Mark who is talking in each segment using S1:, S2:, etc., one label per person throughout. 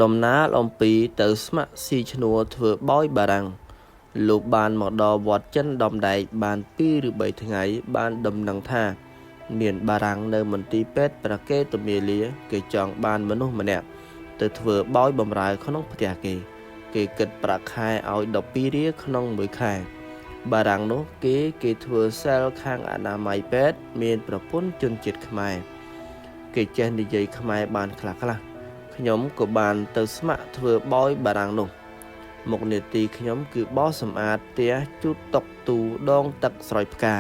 S1: ដំណាលអំពីទៅស្ម័គ្រស៊ីឈ្នួលធ្វើបោយបារាំង លុះបានមកដល់វត្តចិនដំដែកបាន2ឬ3ថ្ងៃបានដំណឹងថា មានបារាំងនៅមន្ទីរពេទ្យព្រះកេតុមាលាគេចង់បានមនុស្សម្នាក់ទៅធ្វើបោយបំរើក្នុងផ្ទះគេ គេគិតប្រាក់ខែឲ្យ12រៀលក្នុងមួយខែ បារាំងនោះគេគេធ្វើសិលខាងអនាម័យពេទ្យមានប្រពន្ធជនជាតិខ្មែរគេចេះនិយាយខ្មែរបានខ្លះៗខ្ញុំក៏បានទៅស្ម័គ្រធ្វើបោយបារាំងនោះ មុខនាទីខ្ញុំគឺបោសសម្អាតផ្ទះជូតតុទូដងទឹកស្រោចផ្កា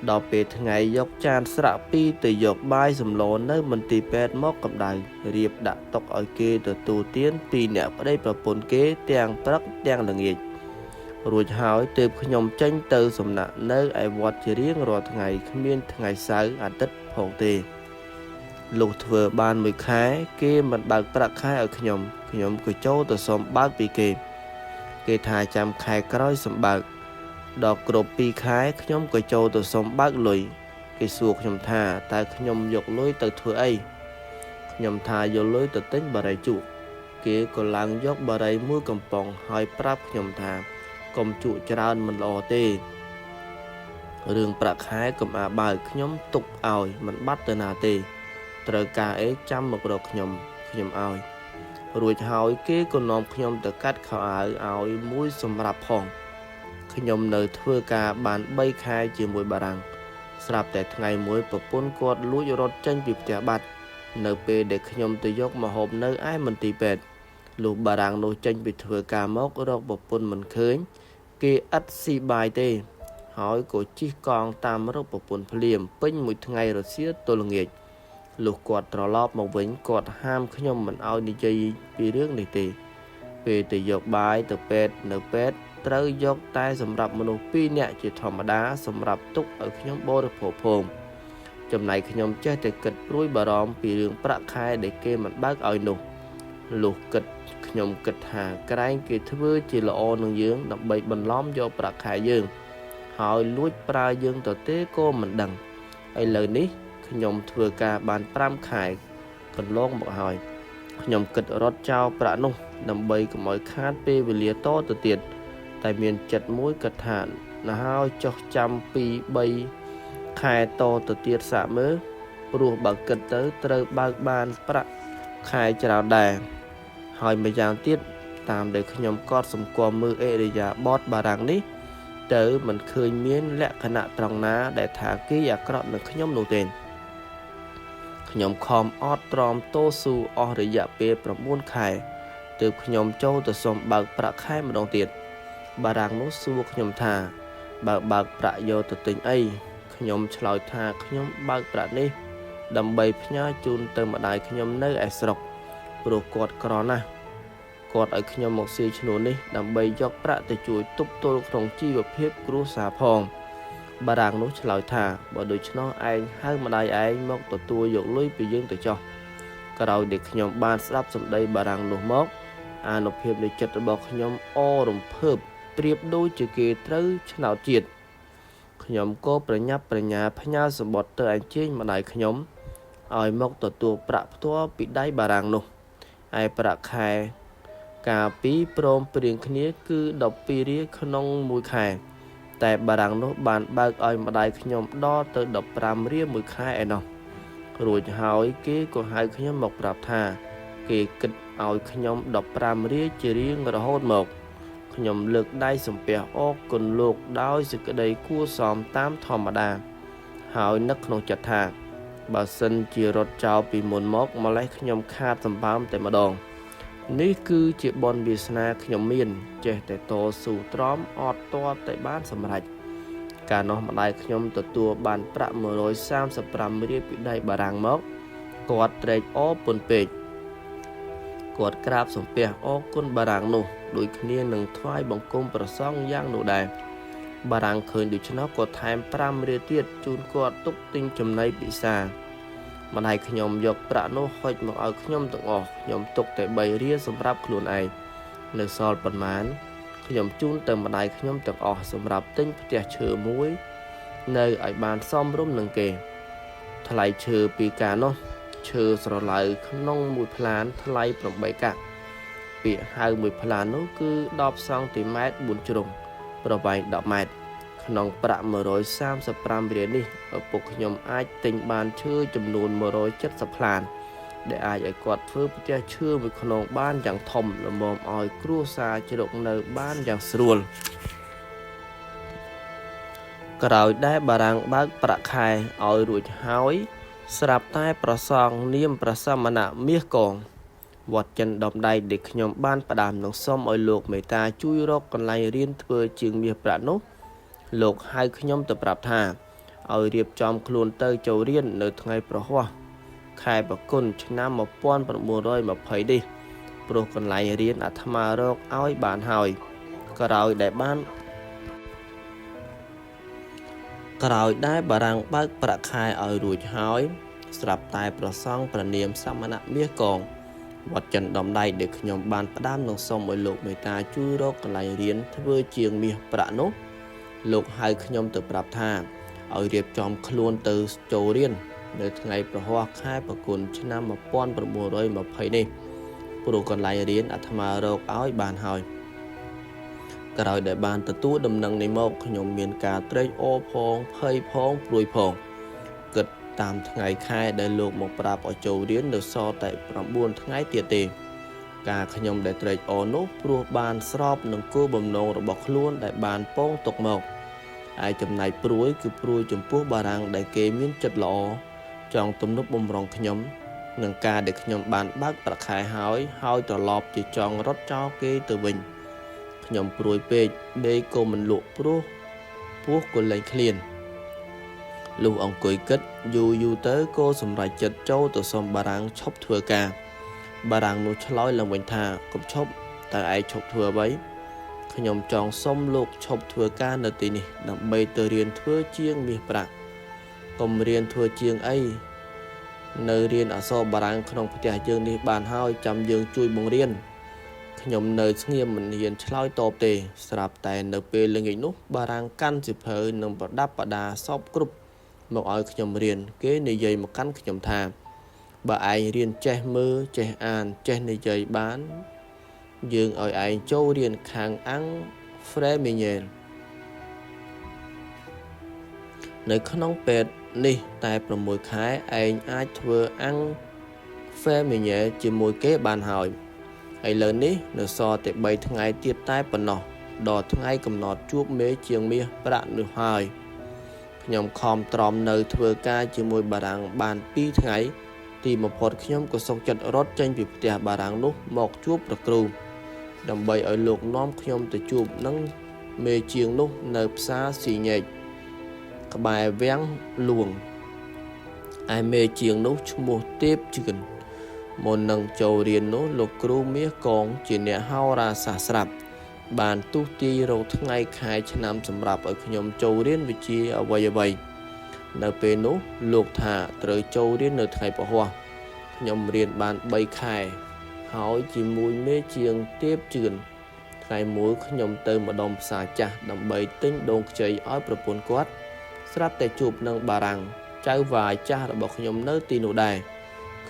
S1: ដល់ពេលថ្ងៃយកចានស្រាក់ពីរទៅយកបាយសម្លនៅមន្ទីរពេទ្យមកកម្ដៅរៀបដាក់តុឲ្យគេទទួលទានពីអ្នកប្តីប្រពន្ធគេទាំងព្រឹកទាំងល្ងាចរួចហើយទើបខ្ញុំចេញទៅសំណាក់នៅឯវត្តជារៀងរាល់ថ្ងៃគ្មានថ្ងៃសៅរ៍អាទិត្យផងទេលុះធ្វើបានមួយខែគេមិនបើកប្រាក់ខែឲ្យខ្ញុំខ្ញុំក៏ចូលទៅសុំបើកពីគេ គេថាចាំខែក្រោយសុំបើកដល់គ្រប់2ខែខ្ញុំក៏ចូលទៅសុំបើកលុយគេសួរខ្ញុំថាតើខ្ញុំយកលុយទៅធ្វើអីខ្ញុំថាយកលុយទៅទិញបារីជក់គេក៏ឡើងយកបារីមួយកំប៉ុងហើយប្រាប់ខ្ញុំថាកុំជក់ច្រើនមិនល្អទេរឿងប្រាក់ខែកុំអាបើកខ្ញុំទុកឲ្យមិនបាត់ទៅណាទេត្រូវការអីចាំមករកខ្ញុំខ្ញុំឲ្យរួចហើយគេក៏នាំខ្ញុំទៅកាត់ខោអាវឲ្យមួយសម្រាប់ផងខ្ញុំនៅធ្វើការបាន3ខែជាមួយបារាំងស្រាប់តែថ្ងៃមួយប្រពន្ធគាត់លួចរត់ចេញពីផ្ទះបាត់នៅពេលដែលខ្ញុំទៅយកម្ហូបនៅឯមន្ទីរពេទ្យលុះបារាំងនោះចេញពីធ្វើការមករកប្រពន្ធមិនឃើញគេឥតស៊ីបាយទេហើយក៏ជិះកង់តាមរកប្រពន្ធភ្លាមពេញមួយថ្ងៃរសៀលទល់ល្ងាចលុះគាត់ត្រឡប់មកវិញគាត់ហាមខ្ញុំមិនឲ្យនិយាយពីរឿងនេះទេពេលទៅយកបាយទៅពេទ្យនៅពេទ្យត្រូវយកតែសម្រាប់មនុស្ស2នាក់ជាធម្មតាសម្រាប់ទុកឲ្យខ្ញុំបរិភោគផងចំណែកខ្ញុំចេះតែគិតព្រួយបារម្ភពីរឿងប្រាក់ខែដែលគេមិនបើកឲ្យនោះលុះគិតខ្ញុំគិតថាក្រែងគេធ្វើជាល្អនឹងយើងដើម្បីបន្លំយកប្រាក់ខែយើងហើយលួចប្រើយើងទៅទេក៏មិនដឹងឥឡូវនេះខ្ញុំធ្វើការបាន5ខែកន្លងមកហើយខ្ញុំគិតរត់ចោលប្រាក់នោះដើម្បីកុំឲ្យខាតពេលវេលាតទៅទៀតតែមានចិត្តមួយគិតថាណាហើយចុះចាំ2 3ខែតទៅទៀតសាកមើលព្រោះបើគិតទៅត្រូវបើកបានប្រាក់ខែច្រើនដែរហើយម្យ៉ាងទៀតតាមដែលខ្ញុំកត់សម្គាល់មើលអរិយាបថបារាំងនេះទៅមិនឃើញមានលក្ខណៈត្រង់ណាដែលថាគេអាក្រក់នឹងខ្ញុំនោះទេខ្ញុំខំអត់ទ្រាំតស៊ូអស់រយៈពេល9ខែទើបខ្ញុំចូលទៅសុំបើកប្រាក់ខែម្ដងទៀតបារាំងនោះសួរខ្ញុំថាបើបើកប្រាក់យកទៅទិញអីខ្ញុំឆ្លើយថាខ្ញុំបើកប្រាក់នេះដើម្បីផ្ញើជូនទៅម្ដាយខ្ញុំនៅឯស្រុកព្រោះគាត់ក្រណាស់គាត់ឲ្យខ្ញុំមកស៊ីឈ្នួលនេះដើម្បីយកប្រាក់ទៅជួយទប់ទល់ក្នុងជីវភាពគ្រួសារផងបារាំងនោះឆ្លើយថាបើដូច្នោះឯងហៅម្ដាយឯងមកទទួលយកលុយពីយើងទៅចុះក្រោយដែលខ្ញុំបានស្ដាប់សម្ដីបារាំងនោះមកអានុភាពនៃចិត្តរបស់ខ្ញុំអរំភើបប្រៀបដូចជាគេត្រូវឆ្នោតជាតិខ្ញុំក៏ប្រញាប់ប្រញាផ្ញើសម្បត្តិទៅអញ្ជើញម្ដាយខ្ញុំឲ្យមកទទួលប្រាក់ផ្ទាល់ពីដៃបារាំងនោះឯប្រាក់ខែកាលពីព្រមព្រៀងគ្នាគឺ12រៀលក្នុងមួយខែតែបារាំងនោះបានបើកឲ្យម្ដាយខ្ញុំដល់ទៅ15រៀលមួយខែឯណោះរួចហើយគេក៏ហៅខ្ញុំមកប្រាប់ថាគេគិតឲ្យខ្ញុំ15រៀលជារៀងរហូតមកខ្ញុំលើកដៃសំពះអរគុណលោកដោយសេចក្តីគួរសមតាមធម្មតាហើយនឹកក្នុងចិត្តថាបើសិនជារត់ចោលពីមុនមកម្លេះខ្ញុំខាតសម្បើមតែម្ដងនេះគឺជាបុណ្យវាសនាខ្ញុំមានចេះតែតស៊ូទ្រាំអត់ទាល់តែបានសម្រេចកាលនោះម្ដាយខ្ញុំទទួលបានប្រាក់135រៀលពីដៃបារាំងមកគាត់ត្រេកអរពន់ពេកគាត់ក្រាបសំពះអរគុណបារាំងនោះដូចគ្នានឹងថ្វាយបង្គំព្រះសង្ឃយ៉ាងនោះដែរបារាំងឃើញដូច្នោះក៏ថែម5រៀលទៀតជូនគាត់ទុកទិញចំណីពិសាម្ដាយខ្ញុំយកប្រាក់នោះហុចមកឲ្យខ្ញុំទាំងអស់ខ្ញុំទុកតែ3រៀលសម្រាប់ខ្លួនឯងនៅសល់ប៉ុន្មានខ្ញុំជូនទៅម្ដាយខ្ញុំទាំងអស់សម្រាប់ទិញផ្ទះឈើមួយនៅឲ្យបានសមរម្យនឹងគេថ្លៃឈើពីកាលនោះ ឈើស្រឡៅក្នុងមួយផ្លានថ្លៃ8កាក់ពាក្យហៅមួយផ្លាននោះគឺ10សង់ទីម៉ែត្រ4ជ្រុងប្រវែង10ម៉ែត្រក្នុងប្រាក់135រៀលនេះឪពុកខ្ញុំអាចទិញបានឈើចំនួន170ផ្លានដែលអាចឲ្យគាត់ធ្វើផ្ទះឈើមួយខ្នងបានយ៉ាងធំល្មមឲ្យគ្រួសារជ្រកនៅបានយ៉ាងស្រួលក្រោយដែលបារាំងបើកប្រាក់ខែឲ្យរួចហើយស្រាប់តែប្រសងនាមព្រះសមណៈមាសកងវត្តចិនដំដែកដែលខ្ញុំបានផ្ដាំនឹងសុំឲ្យលោកមេត្តាជួយរកកន្លែងរៀនធ្វើជាងមាសប្រាក់នោះលោកហៅខ្ញុំទៅប្រាប់ថាឲ្យរៀបចំខ្លួនទៅចូលរៀននៅថ្ងៃប្រហ័សខែបគុណឆ្នាំ1920នេះព្រោះកន្លែងរៀនអាត្មារកឲ្យបានហើយក្រោយដែលបានក្រោយដែលបារាំងបើកប្រាក់ខែឲ្យរួចហើយស្រាប់តែប្រសងព្រះនាមសមណៈមាសកងវត្តចិនដំដែកដែលខ្ញុំបានផ្ដាំនឹងសុំឲ្យលោកមេត្តាជួយរកកន្លែងរៀនធ្វើជាងមាសប្រាក់នោះលោកហៅខ្ញុំទៅប្រាប់ថាឲ្យរៀបចំខ្លួនទៅចូលរៀននៅថ្ងៃប្រហ័សខែបគុណឆ្នាំ1920នេះព្រោះកន្លែងរៀនអាត្មារកឲ្យបានហើយក្រោយដែលបានទទួលដំណឹងនេះមកខ្ញុំមានការត្រេកអរផងភ័យផងព្រួយផងគិតតាមថ្ងៃខែដែលលោកមកប្រាប់ឲ្យចូលរៀននៅសល់តែ9ថ្ងៃទៀតទេការខ្ញុំដែលត្រេកអរនោះព្រោះបានស្របនឹងគោលបំណងរបស់ខ្លួនដែលបានពងទុកមកឯចំណែកព្រួយគឺព្រួយចំពោះបារាំងដែលគេមានចិត្តល្អចង់ទំនប់បំរុងខ្ញុំនឹងការដែលខ្ញុំបានបើកប្រាក់ខែហើយហើយត្រឡប់ជាចង់រត់ចោលគេទៅវិញខ្ញុំព្រួយពេកដេកក៏មិនលក់ព្រោះពោះក៏លែងឃ្លានលុះអង្គុយគិតយូរយូរទៅក៏សម្រេចចិត្តចូលទៅសុំបារាំងឈប់ធ្វើការបារាំងនោះឆ្លើយឡើងវិញថាកុំឈប់តើឯងឈប់ធ្វើអ្វីខ្ញុំចង់សុំលោកឈប់ធ្វើការនៅទីនេះដើម្បីទៅរៀនធ្វើជាងមាសប្រាក់កុំរៀនធ្វើជាងអីនៅរៀនអក្សរបារាំងក្នុងផ្ទះយើងនេះបានហើយចាំយើងជួយបង្រៀនខ្ញុំនៅស្ងៀមមិនហ៊ានឆ្លើយតបទេស្រាប់តែនៅពេលល្ងាចនោះបារាំងកាន់សៀវភៅនិងប្រដាប់ប្រដាសពគ្រប់មកឲ្យខ្ញុំរៀនគេនិយាយមកកាន់ខ្ញុំថាបើឯងរៀនចេះមើលចេះអានចេះនិយាយបានយើងឲ្យឯងចូលរៀនខាងអាំងហ្វ្រេមីញ៉ែលនៅក្នុងពេទ្យនេះតែ6ខែឯងអាចធ្វើអាំងហ្វេមីញ៉ែជាមួយគេបានហើយឥឡូវនេះនៅសល់តែ3ថ្ងៃទៀតតែប៉ុណ្ណោះដល់ថ្ងៃកំណត់ជួបមេជាងមាសប្រាក់នោះហើយខ្ញុំខំទ្រាំនៅធ្វើការជាមួយបារាំងបាន2ថ្ងៃទីបំផុតខ្ញុំក៏សុខចិត្តរត់ចេញពីផ្ទះបារាំងនោះមកជួបព្រះគ្រូដើម្បីឲ្យលោកនាំខ្ញុំទៅជួបនឹងមេជាងនោះនៅផ្សារស៊ីញែកក្បែរវាំងលួងឯមេជាងនោះឈ្មោះទេពជឿនមុននឹងចូលរៀននោះលោកគ្រូមាសកងជាអ្នកហោរាសាស្ត្របានទុះទាយរកថ្ងៃខែឆ្នាំសម្រាប់ឲ្យខ្ញុំចូលរៀនវិជ្ជាអ្វីៗនៅពេលនោះលោកថាត្រូវចូលរៀននៅថ្ងៃពហុខ្ញុំរៀនបាន3ខែហើយជាមួយមេជាងទេពជឿនថ្ងៃមួយខ្ញុំទៅម្ដុំផ្សារចាស់ដើម្បីទិញដូងខ្ចីឲ្យប្រពន្ធគាត់ស្រាប់តែជួបនឹងបារាំងចៅវាយចាស់របស់ខ្ញុំនៅទីនោះដែរ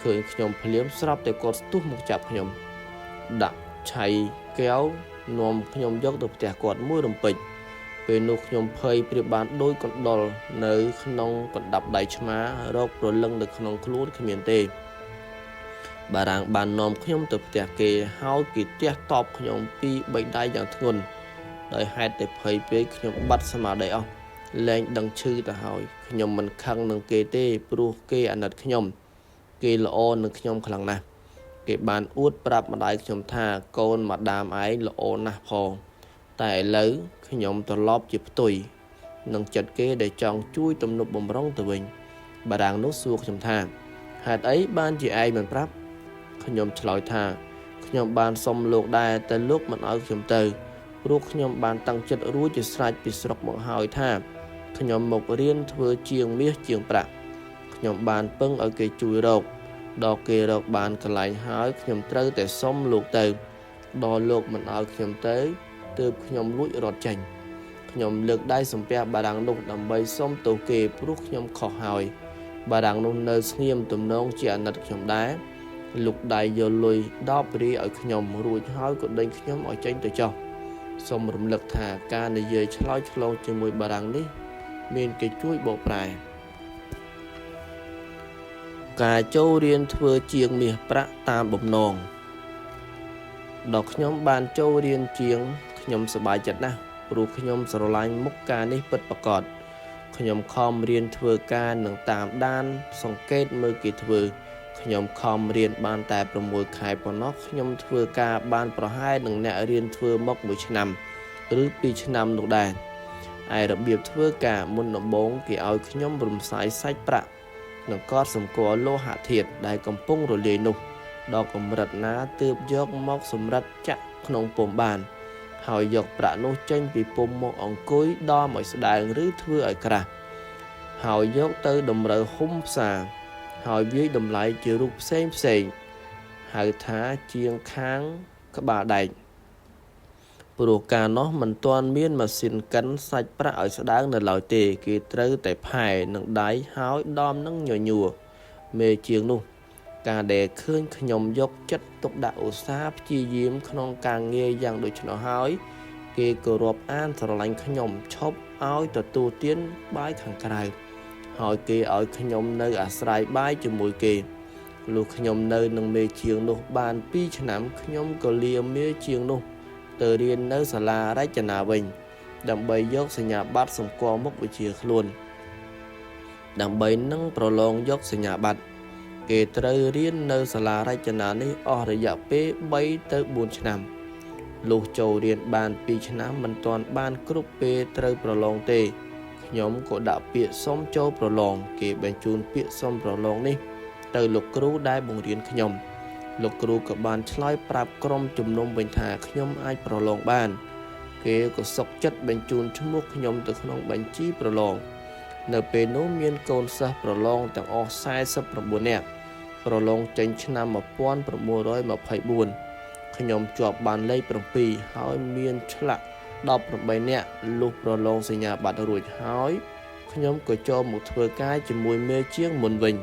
S1: ឃើញខ្ញុំភ្លាមស្រាប់តែគាត់ស្ទុះមកចាប់ខ្ញុំដាក់ឆៃកែវនាំខ្ញុំយកទៅផ្ទះគាត់មួយរំពេចពេលនោះខ្ញុំភ័យប្រៀបបានដូចកណ្ដុរនៅក្នុងកណ្ដាប់ដៃឆ្មារកព្រលឹងនៅក្នុងខ្លួនគ្មានទេបារាំងបាននាំខ្ញុំទៅផ្ទះគេហើយគេទះតបខ្ញុំពីរបីដៃយ៉ាងធ្ងន់ដោយហេតុតែភ័យពេកខ្ញុំបាត់ស្មារតីអស់លែងដឹងឈឺទៅហើយខ្ញុំមិនខឹងនឹងគេទេព្រោះគេអាណិតខ្ញុំគេល្អនឹងខ្ញុំខ្លាំងណាស់គេបានអួតប្រាប់ម្ដាយខ្ញុំថាកូនម៉ាដាមឯងល្អណាស់ផងតែឥឡូវខ្ញុំត្រឡប់ជាផ្ទុយនឹងចិត្តគេដែលចង់ជួយទំនប់បំរុងទៅវិញបារាំងនោះសួរខ្ញុំថាហេតុអីបានជាឯងមិនប្រាប់ខ្ញុំឆ្លើយថាខ្ញុំបានសុំលោកដែរតែលោកមិនឲ្យខ្ញុំទៅព្រោះខ្ញុំបានតាំងចិត្តរួចជាស្រេចពីស្រុកមកហើយថាខ្ញុំមករៀនធ្វើជាងមាសជាងប្រាក់ខ្ញុំបានពឹងឲ្យគេជួយរកដល់គេរកបានកន្លែងហើយខ្ញុំត្រូវតែសុំលោកទៅដល់លោកមិនឲ្យខ្ញុំទៅទើបខ្ញុំលួចរត់ចេញខ្ញុំលើកដៃសំពះបារាំងនោះដើម្បីសុំទោសគេព្រោះខ្ញុំខុសហើយ បារាំងនោះនៅស្ងៀមទំនងជាអាណិតខ្ញុំដែរលុកដៃយកលុយ10រៀលឲ្យខ្ញុំរួចហើយក៏ដេញខ្ញុំឲ្យចេញទៅចុះសូមរំលឹកថាការនិយាយឆ្លើយឆ្លងជាមួយបារាំងនេះមានគេជួយបកប្រែការចូលរៀនធ្វើជាងមាសប្រាក់តាមបំណងដល់ខ្ញុំបានចូលរៀនជាងខ្ញុំសប្បាយចិត្តណាស់ព្រោះខ្ញុំស្រឡាញ់មុខការនេះពិតប្រាកដខ្ញុំខំរៀនធ្វើការនិងតាមដានសង្កេតមើលគេធ្វើខ្ញុំខំរៀនបានតែ6ខែប៉ុណ្ណោះខ្ញុំធ្វើការបានប្រហែលនឹងអ្នករៀនធ្វើមក1ឆ្នាំឬ2ឆ្នាំនោះដែរឯរបៀបធ្វើការមុនដំបូងគេឲ្យខ្ញុំរំសាយសាច់ប្រាក់និងកត់សម្គាល់លោហៈធាតុដែលកំពុងរលាយនោះដល់កម្រិតណាទើបយកមកសម្រិតចាក់ក្នុងពុម្ពបានហើយយកប្រាក់នោះចេញពីពុម្ពមកអង្គុយដំឲ្យស្ដើងឬធ្វើឲ្យក្រាស់ហើយយកទៅតម្រូវហ៊ុំផ្សារហើយវាយតម្លៃជារូបផ្សេងផ្សេងហៅថាជាងខាងក្បាលដែកព្រោះកាលនោះមិនទាន់មានម៉ាស៊ីនកិនសាច់ប្រាក់ឲ្យស្ដើងនៅឡើយទេគេត្រូវតែផែនឹងដៃហើយដំនឹងញញួរមេជាងនោះការដែលឃើញខ្ញុំយកចិត្តទុកដាក់ឧស្សាហ៍ព្យាយាមក្នុងការងារយ៉ាងដូច្នោះហើយគេក៏រាប់អានស្រឡាញ់ខ្ញុំឈប់ឲ្យទទួលទានបាយខាងក្រៅហើយគេឲ្យខ្ញុំនៅអាស្រ័យបាយជាមួយគេលុះខ្ញុំនៅនឹងមេជាងនោះបាន2ឆ្នាំខ្ញុំក៏លាមេជាងនោះទៅរៀននៅសាលារចនាវិញដើម្បីយកសញ្ញាបត្រសម្គាល់មុខវិជ្ជាខ្លួនដើម្បីនឹងប្រឡងយកសញ្ញាបត្រគេត្រូវរៀននៅសាលារចនានេះអស់រយៈពេល3ទៅ4ឆ្នាំលុះចូលរៀនបាន2ឆ្នាំមិនទាន់បានគ្រប់ពេលត្រូវប្រឡងទេខ្ញុំក៏ដាក់ពាក្យសុំចូលប្រឡងគេបញ្ជូនពាក្យសុំប្រឡងនេះទៅលោកគ្រូដែលបង្រៀនខ្ញុំលោកគ្រូក៏បានឆ្លើយប្រាប់ក្រុមជំនុំវិញថាខ្ញុំអាចប្រឡងបានគេក៏សុខចិត្តបញ្ជូនឈ្មោះខ្ញុំទៅក្នុងបញ្ជីប្រឡងនៅពេលនោះមានកូនសិស្សប្រឡងទាំងអស់49នាក់ប្រឡងចេញឆ្នាំ1924ខ្ញុំជាប់បានលេខ7ហើយមានឆ្លាក់18នាក់លុះប្រឡងសញ្ញាបត្ររួចហើយខ្ញុំក៏ចូលមកធ្វើការជាមួយមេជាងមុនវិញ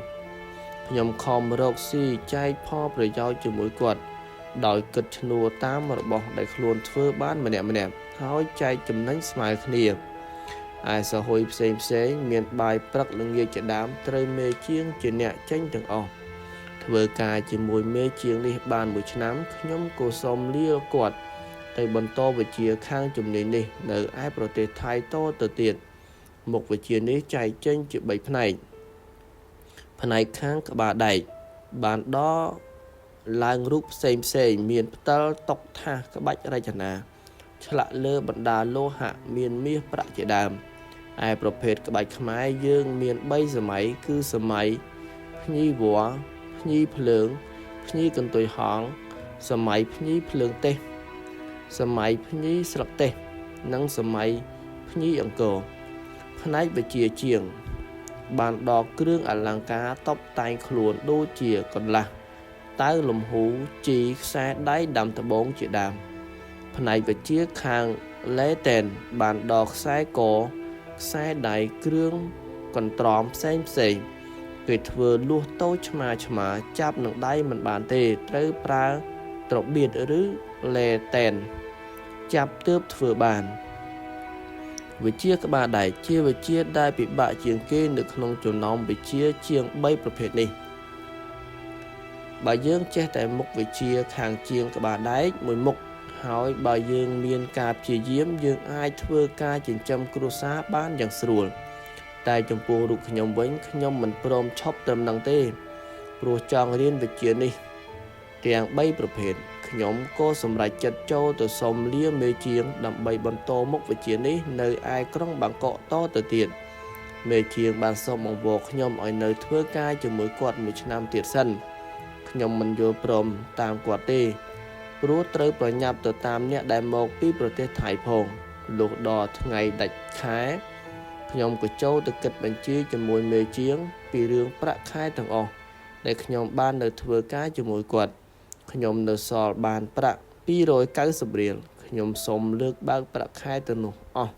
S1: ខ្ញុំខំរកស៊ីចែកផលប្រយោជន៍ជាមួយគាត់ដោយគិតឈ្នួលតាមរបស់ដែលខ្លួនធ្វើបានម្នាក់ៗហើយចែកចំណេញស្មើគ្នាឯសហុយផ្សេងៗមានបាយព្រឹកល្ងាចជាដើមត្រូវមេជាងជាអ្នកចេញទាំងអស់ធ្វើការជាមួយមេជាងនេះបាន1ឆ្នាំខ្ញុំក៏សូមលាគាត់ទៅបន្តវិជ្ជាខាងជំនាញនេះនៅឯប្រទេសថៃតទៅទៀតមុខវិជ្ជានេះចែកចេញជា3ផ្នែកផ្នែកខាងក្បាលដែកបានដល់ឡើងរូបផ្សេងៗមានផ្តិលតុកថាសក្បាច់រចនាឆ្លាក់លើបណ្ដាលោហៈមានមាសប្រាក់ជាដើមឯប្រភេទក្បាច់ខ្មែរយើងមាន3សម័យគឺសម័យភ្ញីវល្លិភ្ញីភ្លើងភ្ញីកន្ទុយហង្សសម័យភ្ញីភ្លើងទេសសម័យភ្ញីស្លឹកទេសនិងសម័យភ្ញីអង្គរផ្នែកវិជ្ជាជាងបានដល់គ្រឿងអលង្ការតបតែងខ្លួនដូចជាកន្លះតៅលំហ៊ូជីខ្សែដៃដាំត្បូងជាដើមផ្នែកវិជ្ជាខាងលេតែនបានដល់ខ្សែកខ្សែដៃគ្រឿងកន្ត្រមផ្សេងផ្សេងគេធ្វើលួសតូចឆ្មាឆ្មាចាប់នឹងដៃមិនបានទេត្រូវប្រើត្របៀតឬលេតែនចាប់ទើបធ្វើបានវិជ្ជាក្បាលដែកជាវិជ្ជាដែលពិបាកជាងគេនៅក្នុងចំណោមវិជ្ជាជាង3ប្រភេទនេះបើយើងចេះតែមុខវិជ្ជាខាងជាងក្បាលដែកមួយមុខហើយបើយើងមានការព្យាយាមយើងអាចធ្វើការចិញ្ចឹមគ្រួសារបានយ៉ាងស្រួលតែចំពោះរូបខ្ញុំវិញខ្ញុំមិនព្រមឈប់ត្រឹមនឹងទេព្រោះចង់រៀនវិជ្ជានេះទាំង3ប្រភេទខ្ញុំក៏សម្រេចចិត្តចូលទៅសុំលាមេជាងដើម្បីបន្តមុខវិជ្ជានេះនៅឯក្រុងបាងកកតទៅទៀតមេជាងបានសុំបង្វរខ្ញុំឲ្យនៅធ្វើការជាមួយគាត់1ឆ្នាំទៀតសិនខ្ញុំមិនយល់ព្រមតាមគាត់ទេព្រោះត្រូវប្រញាប់ទៅតាមអ្នកដែលមកពីប្រទេសថៃផងលុះដល់ថ្ងៃដាច់ខែខ្ញុំក៏ចូលទៅគិតបញ្ជីជាមួយមេជាងពីរឿងប្រាក់ខែទាំងអស់ដែលខ្ញុំបាននៅធ្វើការជាមួយគាត់ខ្ញុំនៅសល់បានប្រាក់290រៀលខ្ញុំសូមលើកបើកប្រាក់ខែទៅនោះអស់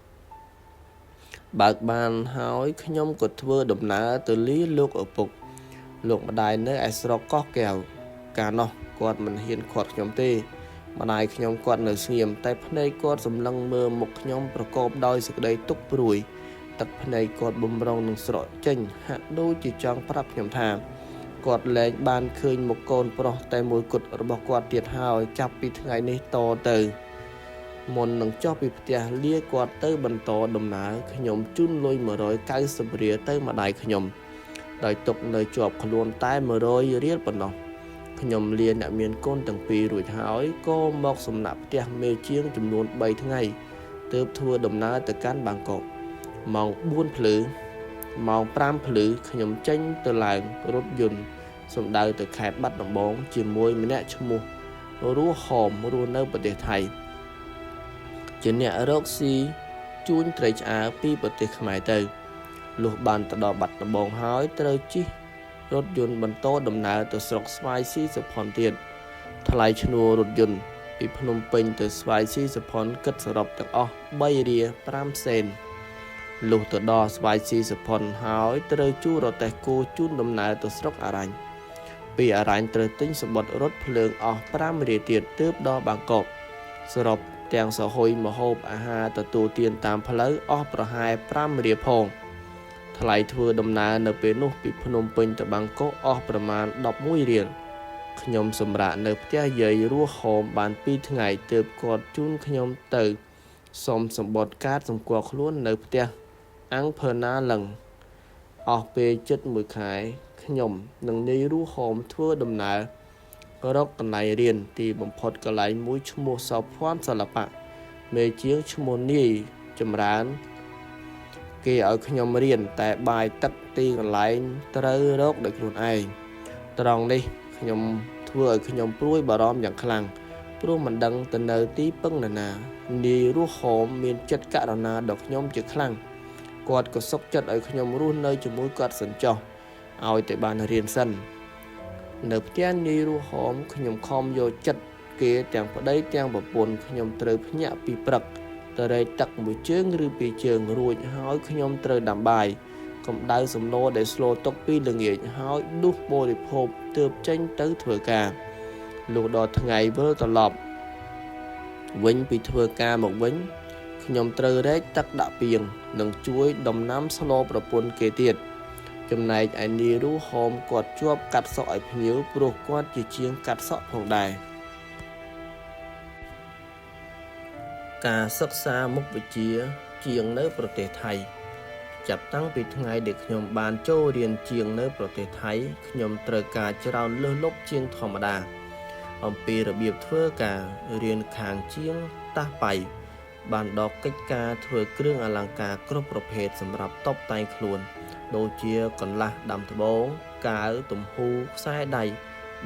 S1: បើកបានហើយខ្ញុំក៏ធ្វើដំណើរទៅលាលោកឪពុក លោកម្ដាយនៅឯស្រុកកោះកែវកាលនោះគាត់មិនហ៊ានឃាត់ខ្ញុំទេម្ដាយខ្ញុំគាត់នៅស្ងៀមតែភ្នែកគាត់សម្លឹងមើលមុខខ្ញុំប្រកបដោយសេចក្តីទុក្ខព្រួយទឹកភ្នែកគាត់បំរុងនឹងស្រក់ចេញហាក់ដូចជាចង់ប្រាប់ខ្ញុំថាគាត់លែងបានឃើញមុខកូនប្រុសតែមួយគត់របស់គាត់ទៀតហើយចាប់ពីថ្ងៃនេះតទៅមុននឹងចុះពីផ្ទះលាគាត់ទៅបន្តដំណើរខ្ញុំជូនលុយ190រៀលទៅម្ដាយខ្ញុំដោយទុកនៅជាប់ខ្លួនតែ100រៀលប៉ុណ្ណោះខ្ញុំលាអ្នកមានកូនទាំងពីររួចហើយក៏មកសំណាក់ផ្ទះមេជាងចំនួន3ថ្ងៃទើបធ្វើដំណើរទៅកាន់បាងកកម៉ោង4ភ្លឺម៉ោង5ភ្លឺខ្ញុំចេញទៅឡើងរថយន្តសំដៅទៅខេត្តបាត់ដំបងជាមួយម្នាក់ឈ្មោះរស់ហមរស់នៅប្រទេសថៃជាអ្នករកស៊ីជួញត្រីឆ្អើរពីប្រទេសខ្មែរទៅលុះបានទៅដល់បាត់ដំបងហើយត្រូវជិះរថយន្តបន្តដំណើរទៅស្រុកស្វាយស៊ីសុផនទៀតថ្លៃឈ្នួលរថយន្តពីភ្នំពេញទៅស្វាយស៊ីសុផនគិតសរុបទាំងអស់3រៀល5សេនលុះទៅដល់ស្វាយស៊ីសុផនហើយត្រូវជួលរទេះគោជូនដំណើរទៅស្រុកអារញ្ញពីអារញ្ញត្រូវទិញសំបុត្ររថភ្លើងអស់5រៀលទៀតទើបដល់បាងកកសរុបទាំងសហុយម្ហូបអាហារទទួលទានតាមផ្លូវអស់ប្រហែល5រៀលផងថ្លៃធ្វើដំណើរនៅពេលនោះពីភ្នំពេញទៅបាងកកអស់ប្រមាណ11រៀលខ្ញុំសម្រាកនៅផ្ទះយាយរស់ហោមបាន2ថ្ងៃទើបគាត់ជូនខ្ញុំទៅសុំសម្បត្តិកាតសម្គាល់ខ្លួននៅផ្ទះអង្គភើណាលឹងអស់ពេលជិត1ខែខ្ញុំនិងនាយរស់ហោមធ្វើដំណើររកកន្លែងរៀនទីបំផុតកន្លែងមួយឈ្មោះសោភ័ណ្ឌសិល្បៈមេជាងឈ្មោះនាយចម្រើនគេឲ្យខ្ញុំរៀនតែបាយទឹកទីកន្លែងត្រូវរកដោយខ្លួនឯងត្រង់នេះខ្ញុំធ្វើឲ្យខ្ញុំព្រួយបារម្ភយ៉ាងខ្លាំងព្រោះមិនដឹងទៅនៅទីពឹងនរណានាយរស់ហោមមានចិត្តករុណាដល់ខ្ញុំជាខ្លាំងគាត់ក៏សុខចិត្តឲ្យខ្ញុំរស់នៅជាមួយគាត់សិនចុះឲ្យតែបានរៀនសិននៅផ្ទះនាយរស់ហោមខ្ញុំខំយកចិត្តគេទាំងប្តីទាំងប្រពន្ធខ្ញុំត្រូវភ្ញាក់ពីព្រឹកទៅរែកទឹកមួយជើងឬពីរជើងរួចហើយខ្ញុំត្រូវដាំបាយកម្ដៅសម្លដែលស្លទុកពីល្ងាចហើយដួសបរិភោគទើបចេញទៅធ្វើការលុះដល់ថ្ងៃវិលត្រឡប់វិញពីធ្វើការមកវិញខ្ញុំត្រូវរែកទឹកដាក់ពាងនិងជួយដំណាំស្លប្រពន្ធគេទៀតចំណែកឯនាយរស់ហោមគាត់ជាប់កាត់សក់ឲ្យភ្ញៀវព្រោះគាត់ជាជាងកាត់សក់ផងដែរការសិក្សាមុខវិជ្ជាជាងនៅប្រទេសថៃចាប់តាំងពីថ្ងៃដែលខ្ញុំបានចូលរៀនជាងនៅប្រទេសថៃខ្ញុំត្រូវការច្រើនលើសលប់ជាងធម្មតាអំពីរបៀបធ្វើការរៀនខាងជាងតាស់បៃបានដល់កិច្ចការធ្វើគ្រឿងអលង្ការគ្រប់ប្រភេទសម្រាប់តុបតែងខ្លួនដូចជាកន្លះដាំត្បូងកាវទំហូខ្សែដៃ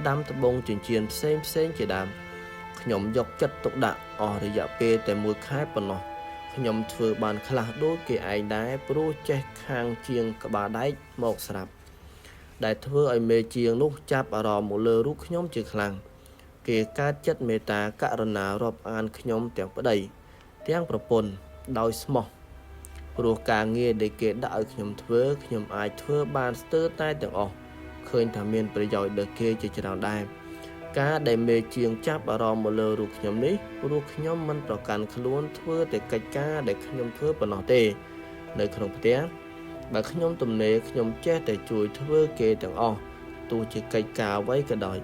S1: ដាំត្បូងចិញ្ចៀនផ្សេងផ្សេងជាដើមខ្ញុំយកចិត្តទុកដាក់អស់រយៈពេលតែមួយខែប៉ុណ្ណោះខ្ញុំធ្វើបានខ្លះដូចគេឯងដែរព្រោះចេះខាងជាងក្បាលដែកមកស្រាប់ដែលធ្វើឲ្យមេជាងនោះចាប់អារម្មណ៍មកលើរូបខ្ញុំជាខ្លាំងគេកើតចិត្តមេត្តាករុណារាប់អានខ្ញុំទាំងប្តីទាំងប្រពន្ធដោយស្មោះព្រោះការងារដែលគេដាក់ឲ្យខ្ញុំធ្វើខ្ញុំអាចធ្វើបានស្ទើរតែទាំងអស់ឃើញថាមានប្រយោជន៍ដល់គេជាច្រើនដែរការដែលមេជាងចាប់អារម្មណ៍មកលើរូបខ្ញុំនេះព្រោះខ្ញុំមិនប្រកាន់ខ្លួនធ្វើតែកិច្ចការដែលខ្ញុំធ្វើប៉ុណ្ណោះទេនៅក្នុងផ្ទះបើខ្ញុំទំនេរខ្ញុំចេះតែជួយធ្វើគេទាំងអស់ទោះជាកិច្ចការអ្វីក៏ដោយ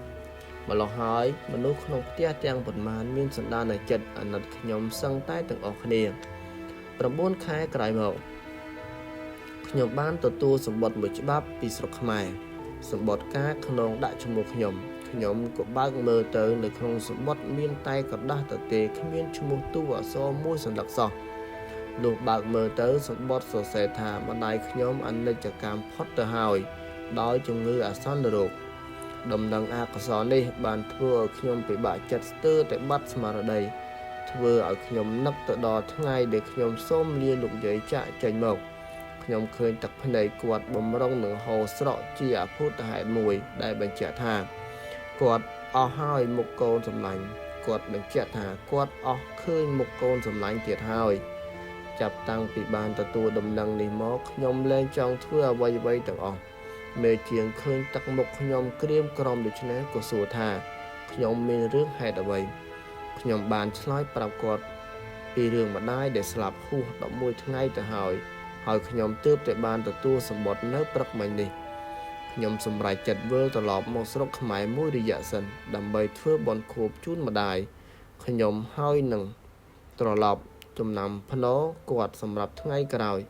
S1: ម្ល៉េះហើយមនុស្សក្នុងផ្ទះទាំងប៉ុន្មានមានសន្តានចិត្តអាណិតខ្ញុំសឹងតែទាំងអស់គ្នា9ខែក្រោយមកខ្ញុំបានទទួលសម្បត្តិមួយច្បាប់ពីស្រុកខ្មែរសម្បត្តិការខ្នងដាក់ឈ្មោះខ្ញុំខ្ញុំក៏បើកមើលទៅនៅក្នុងសម្បត្តិមានតែក្រដាសទទេគ្មានឈ្មោះតួអក្សរមួយសន្លឹកសោះលុះបើកមើលទៅសម្បត្តិសរសេរថាម្ដាយខ្ញុំអនិច្ចកម្មផុតទៅហើយដោយជំងឺអាសន្នរោគដំណឹងអកុសលនេះបានធ្វើឲ្យខ្ញុំពិបាកចិត្តស្ទើរតែបាត់ស្មារតីធ្វើឲ្យខ្ញុំនឹកទៅដល់ថ្ងៃដែលខ្ញុំសូមលាលោកយាយចាកចេញមកខ្ញុំឃើញទឹកភ្នែកគាត់បំរុងនឹងហូរស្រក់ជាអភូតហេតុមួយដែលបញ្ជាក់ថាគាត់អស់ហើយមុខកូនសម្លាញ់គាត់បញ្ជាក់ថាគាត់អស់ឃើញមុខកូនសម្លាញ់ទៀតហើយ ចាប់តាំងពីបានទទួលដំណឹងនេះមកខ្ញុំលែងចង់ធ្វើអ្វីៗទាំងអស់មេជាងឃើញទឹកមុខខ្ញុំក្រៀមក្រំដូច្នេះក៏សួរថាខ្ញុំមានរឿងហេតុអ្វីខ្ញុំបានឆ្លើយប្រាប់គាត់ពីរឿងម្ដាយដែលស្លាប់ហួស11ថ្ងៃទៅហើយហើយខ្ញុំទើបតែបានទទួលសម្បត្តិនៅព្រឹកមិញនេះខ្ញុំសម្រេចចិត្តវិលត្រឡប់មកស្រុកខ្មែរមួយរយៈសិនដើម្បីធ្វើបុណ្យខួបជូនម្ដាយខ្ញុំហើយនឹងត្រឡប់ចំណាំភ្នោគាត់សម្រាប់ថ្ងៃក្រោយ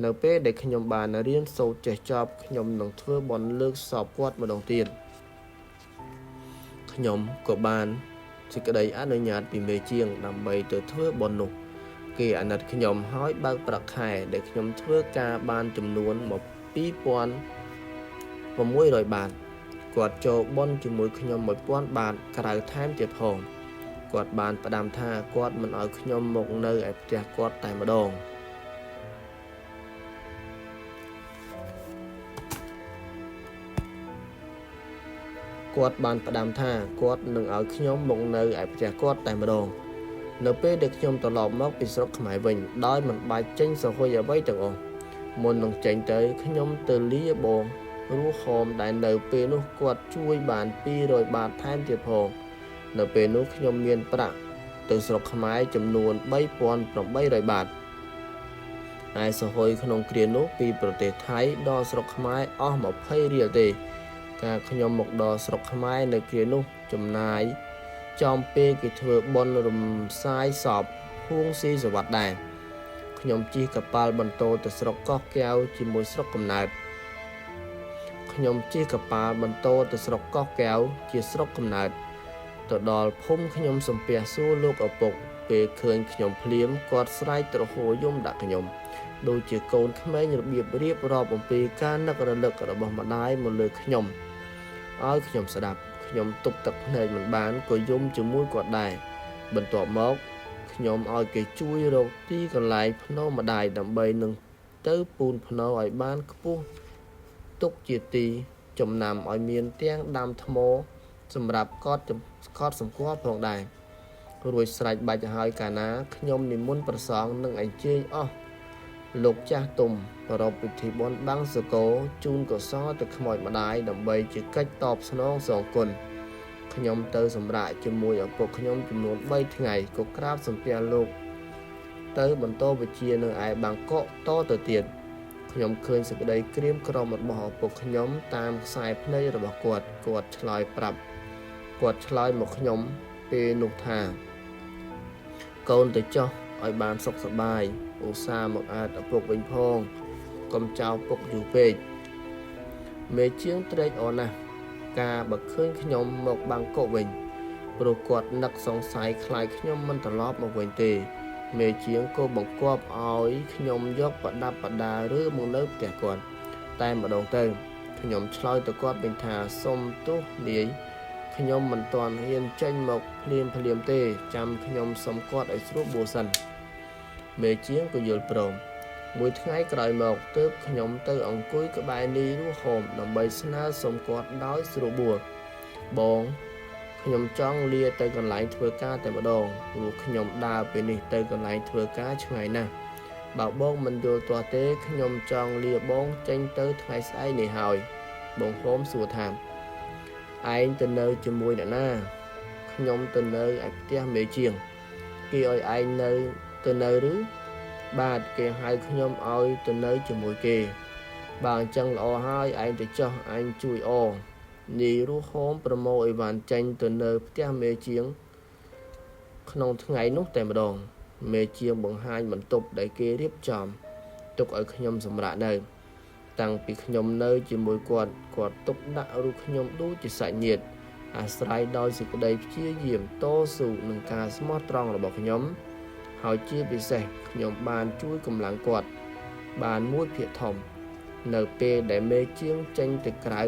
S1: នៅពេលដែលខ្ញុំបានរៀនសូត្រចេះចប់ខ្ញុំនឹងធ្វើបុណ្យលើកសពគាត់ម្ដងទៀតខ្ញុំក៏បានសេចក្តីអនុញ្ញាតពីមេជាងដើម្បីទៅធ្វើបុណ្យនោះគេអាណិតខ្ញុំហើយបើកប្រាក់ខែដែលខ្ញុំធ្វើការបានចំនួន2600បាតគាត់ចូលបុណ្យជាមួយខ្ញុំ1000បាតក្រៅថែមទៀតផងគាត់បានផ្ដាំថាគាត់មិនឲ្យខ្ញុំមកនៅឯផ្ទះគាត់តែម្ដងគាត់បានផ្ដាំថាគាត់នឹងឲ្យខ្ញុំមកនៅឯផ្ទះគាត់តែម្ដងនៅពេលដែលខ្ញុំត្រឡប់មកពីស្រុកខ្មែរវិញដោយមិនបាច់ចេញសោហុយអ្វីទាំងអស់មុននឹងចេញទៅខ្ញុំទៅលាបងរស់ហមដែលនៅពេលនោះគាត់ជួយបាន200បាតថែមទៀតផងនៅពេលនោះខ្ញុំមានប្រាក់ទៅស្រុកខ្មែរចំនួន3800បាតឯសហុយក្នុងគ្រានោះពីប្រទេសថៃដល់ស្រុកខ្មែរអស់20រៀលទេការខ្ញុំមកដល់ស្រុកខ្មែរនៅគ្រានោះចំណាយចំពេលគេធ្វើបុណ្យរំសាយសពហួងស៊ីសវັດដែរខ្ញុំជិះកប៉ាល់បន្តទៅស្រុកកោះកែវជាមួយស្រុកកំណើតខ្ញុំជិះកប៉ាល់បន្តទៅស្រុកកោះកែវជាស្រុកកំណើតទៅដល់ភូមិខ្ញុំសំពះសួរលោកឪពុកពេលឃើញខ្ញុំភ្លាមគាត់ស្រែកទ្រហោយំដាក់ខ្ញុំដូចជាកូនក្មេងរបៀបរៀបរាប់អំពីការនឹករលឹករបស់ម្ដាយមកលើខ្ញុំឲ្យខ្ញុំស្ដាប់ខ្ញុំទប់ទឹកភ្នែកមិនបានក៏យំជាមួយគាត់ដែរបន្ទាប់មកខ្ញុំឲ្យគេជួយរកទីកន្លែងភ្នោម្ដាយដើម្បីនឹងទៅពូនភ្នោឲ្យបានខ្ពស់ទុកជាទីចំណាំឲ្យមានទាំងដាំថ្មសម្រាប់កត់សម្គាល់ផងដែររួចស្រេចបាច់ហើយកាលណាខ្ញុំនិមន្តប្រសងនិងអញ្ជើញអស់លោកចាស់ទុំប្រារព្ធពិធីបុណ្យបាំងសកលជូនកុសលទៅខ្មោចម្ដាយដើម្បីជាកិច្ចតបស្នងសងគុណខ្ញុំទៅសម្រាកជាមួយឪពុកខ្ញុំចំនួន3ថ្ងៃក៏ក្រាបសំពះលោកទៅបន្តវិជានៅឯបាងកកតទៅទៀតខ្ញុំឃើញសេចក្តីក្រៀមក្រំរបស់ឪពុកខ្ញុំតាមខ្សែភ្នែករបស់គាត់គាត់ឆ្លើយប្រាប់គាត់ឆ្លើយមកខ្ញុំពេលនោះថាកូនទៅចុះឲ្យបានសុខសប្បាយឧស្សាហ៍មកអើតឪពុកវិញផងកុំចោលពុកយូរពេកមេជាងត្រេកអរណាស់ការបើឃើញខ្ញុំមកបាងកកវិញព្រោះគាត់នឹកសង្ស័យខ្លាចខ្ញុំមិនត្រឡប់មកវិញទេមេជាងក៏បង្គាប់ឲ្យខ្ញុំយកប្រដាប់ប្រដាឬមកនៅផ្ទះគាត់តែម្ដងទៅខ្ញុំឆ្លើយទៅគាត់វិញថាសុំទោសនាយខ្ញុំមិនទាន់ហ៊ានចេញមកភ្លាមភ្លាមទេចាំខ្ញុំសុំគាត់ឲ្យស្រួលបួសិនមេជាងក៏យល់ព្រមមួយថ្ងៃក្រោយមកទើបខ្ញុំទៅអង្គុយក្បែរនាយរស់ហមដើម្បីស្នើសុំគាត់ដោយស្រួលបួលបងខ្ញុំចង់លាទៅកន្លែងធ្វើការតែម្ដងព្រោះខ្ញុំដើរពេលនេះទៅកន្លែងធ្វើការឆ្ងាយណាស់បើបងមិនយល់ទាស់ទេខ្ញុំចង់លាបងចេញទៅថ្ងៃស្អែកនេះហើយបងហមសួរថាឯងទៅនៅជាមួយអ្នកណាខ្ញុំទៅនៅឯផ្ទះមេជាងគេឲ្យឯងនៅទៅនៅឬបាទគេហៅខ្ញុំឲ្យទៅនៅជាមួយគេបើអញ្ចឹងល្អហើយឯងទៅចុះឯងជួយអនាយរស់ហមប្រមូលអីវ៉ាន់ចេញទៅនៅផ្ទះមេជាងក្នុងថ្ងៃនោះតែម្ដងមេជាងបង្ហាញបន្ទប់ដែលគេរៀបចំទុកឲ្យខ្ញុំសម្រាកនៅតាំងពីខ្ញុំនៅជាមួយគាត់គាត់ទុកដាក់រូបខ្ញុំដូចជាសាច់ញាតិអាស្រ័យដោយសេចក្តីព្យាយាមតស៊ូនឹងការស្មោះត្រង់របស់ខ្ញុំហើយជាពិសេសខ្ញុំបានជួយកម្លាំងគាត់បានមួយភាគធំនៅពេលដែលមេជាងចេញទៅក្រៅ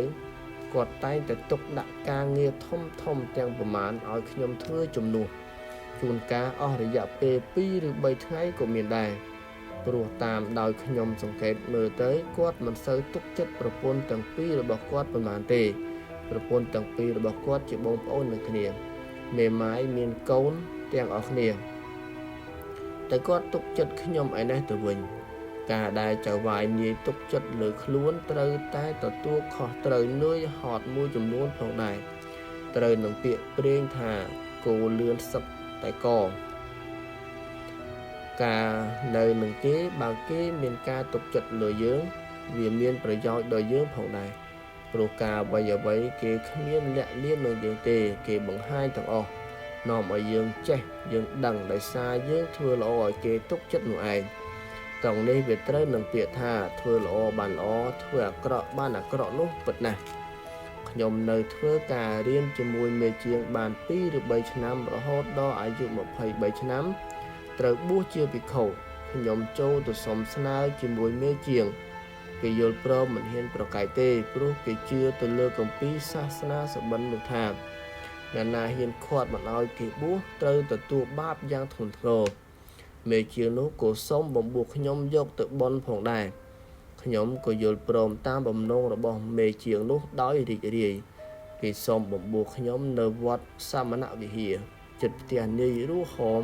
S1: គាត់តែងតែទុកដាក់ការងារធំធំទាំងប្រមាណឲ្យខ្ញុំធ្វើជំនួសជួនកាលអស់រយៈពេល2ឬ3ថ្ងៃក៏មានដែរព្រោះតាមដោយខ្ញុំសង្កេតមើលទៅគាត់មិនសូវទុកចិត្តប្រពន្ធទាំងពីររបស់គាត់ប៉ុន្មានទេប្រពន្ធទាំងពីររបស់គាត់ជាបងប្អូននឹងគ្នាមេម៉ាយមានកូនទាំងអស់គ្នា តែគាត់ទុកចិត្តខ្ញុំឯនេះទៅវិញ ការដែលចៅហ្វាយនាយទុកចិត្តលើខ្លួនត្រូវតែទទួលខុសត្រូវនឿយហត់មួយចំនួនផងដែរត្រូវនឹងពាក្យព្រេងថាគោលឿនសឹកតែកការនៅនឹងគេបើគេមានការទុកចិត្តលើយើង វាមានប្រយោជន៍ដល់យើងផងដែរព្រោះការអ្វីអ្វីគេគ្មានលាក់លៀមនឹងយើងទេគេបង្ហាញទាំងអស់នាំឲ្យយើងចេះយើងដឹងដោយសារយើងធ្វើល្អឲ្យគេទុកចិត្តនោះឯងត្រង់នេះវាត្រូវនឹងពាក្យថាធ្វើល្អបានល្អធ្វើអាក្រក់បានអាក្រក់នោះពិតណាស់ខ្ញុំនៅធ្វើការរៀនជាមួយមេជាងបាន2ឬ3ឆ្នាំរហូតដល់អាយុ23ឆ្នាំត្រូវបួសជាភិក្ខុខ្ញុំចូលទៅសុំស្នើជាមួយមេជាងគេយល់ព្រមមិនហ៊ានប្រកែកទេព្រោះគេជឿទៅលើគម្ពីរសាសនាសបិននោះថាអ្នកណាហ៊ានខាត់មិនឲ្យគេបួសត្រូវទទួលបាបយ៉ាងធ្ងន់ធ្ងរមេជាងនោះក៏សុំបំបួសខ្ញុំយកទៅបន់ផងដែរខ្ញុំក៏យល់ព្រមតាមបំណងរបស់មេជាងនោះដោយរីករាយគេសុំបំបួសខ្ញុំនៅវត្តសមណវិហារចិត្តផ្ទះនាយរស់ហម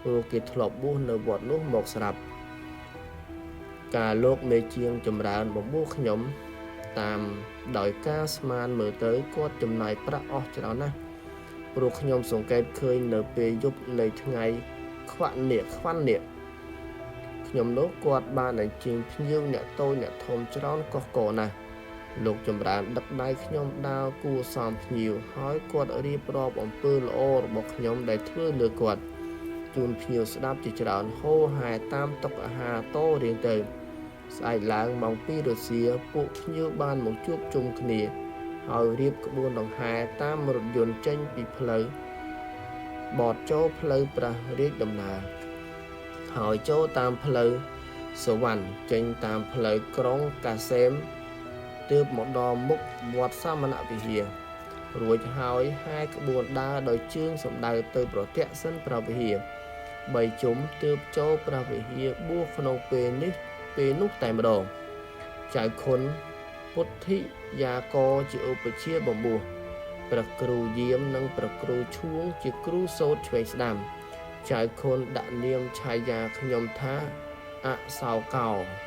S1: ព្រោះគេធ្លាប់បួសនៅវត្តនោះមកស្រាប់ការលោកមេជាងចម្រើនបំបួសខ្ញុំតាមដោយការស្មានមើលទៅគាត់ចំណាយប្រាក់អស់ច្រើនណាស់ព្រោះខ្ញុំសង្កេតឃើញនៅពេលយប់នៃថ្ងៃខ្វាក់នៀកខ្វាន់នៀកខ្ញុំនោះគាត់បានអញ្ជើញភ្ញៀវអ្នកតូចអ្នកធំច្រើនកុះកណាស់លោកចម្រើនដឹកដៃខ្ញុំដើរគួសមភ្ញៀវហើយគាត់រៀបរាប់អំពើល្អរបស់ខ្ញុំដែលធ្វើលើគាត់ជូនភ្ញៀវស្ដាប់ជាច្រើនហូរហែតាមតុអាហារតរៀងទៅស្អែកឡើងម៉ោង2រសៀលពួកភ្ញៀវបានមកជួបជុំគ្នាហើយរៀបក្បួនដង្ហែតាមរថយន្តចេញពីផ្លូវបតចូលផ្លូវព្រះរាជដំណើរហើយចូលតាមផ្លូវសវណ្ណចេញតាមផ្លូវក្រុងកាសេមទើបមកដល់មុខវត្តសមណវិហាររួចហើយហែក្បួនដើរដោយជើងសំដៅទៅប្រទក្សិណព្រះវិហារ3ជុំទើបចូលព្រះវិហារបួសក្នុងពេលនេះពេលនោះតែម្ដងចៅខុនពុទ្ធិយាករជាឧបជាបំបួសព្រះគ្រូយាមនិងព្រះគ្រូឈួងជាគ្រូសូត្រឆ្វេងស្ដាំចៅខុនដាក់នាមឆាយាខ្ញុំថាអសោកោ។